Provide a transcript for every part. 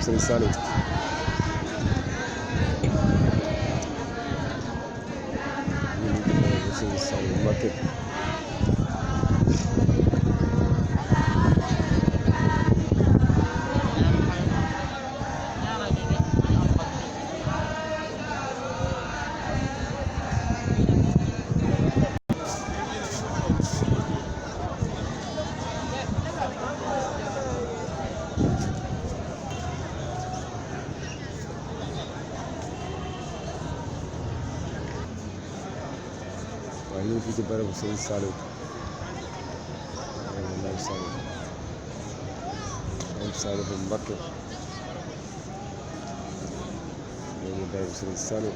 Serigne Saliou Serigne Saliou Mbacké waaye ñu ngi fii ci barabu Serigne Saliou Saliou bu Mbacké ñu ngi barabu Serigne Saliou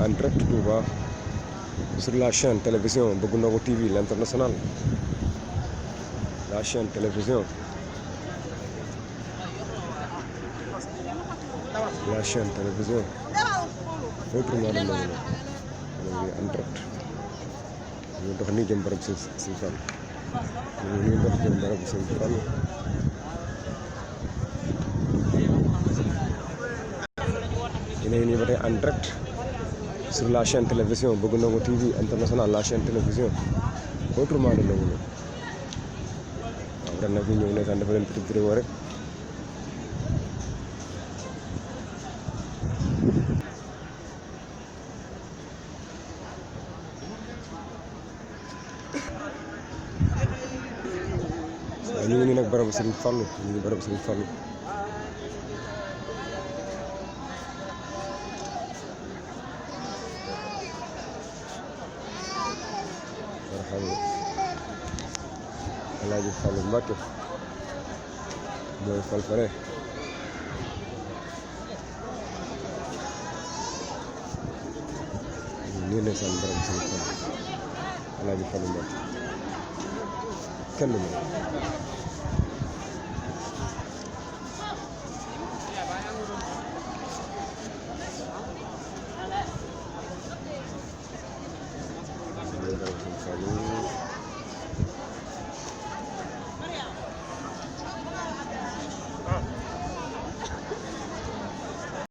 en direct Touba sur la chaîne télévision Bëgg Ndongo TV l'international, la chaîne télévision, autrement de Ndongo Lo en direct ñu dox nii jëm barab Serigne Fall ñu dox jëm barab Serigne Fall ñu en direct sur la chaîne télévision Bëgg Ndongo TV international, la chaîne télévision autrement de Ndongo Lo. waaw ren nag ñu ñëw nekkaan dafa leen petite vidéo rek waaw ñu ngi nii nag barabu Serigne Fallou ñu ngi barabu Serigne Fallou Alaaji Fallou Mbacké mooy fal fare nii ne seen barab Serigne Fallou Alaaji Fallou Mbacké kenn du ma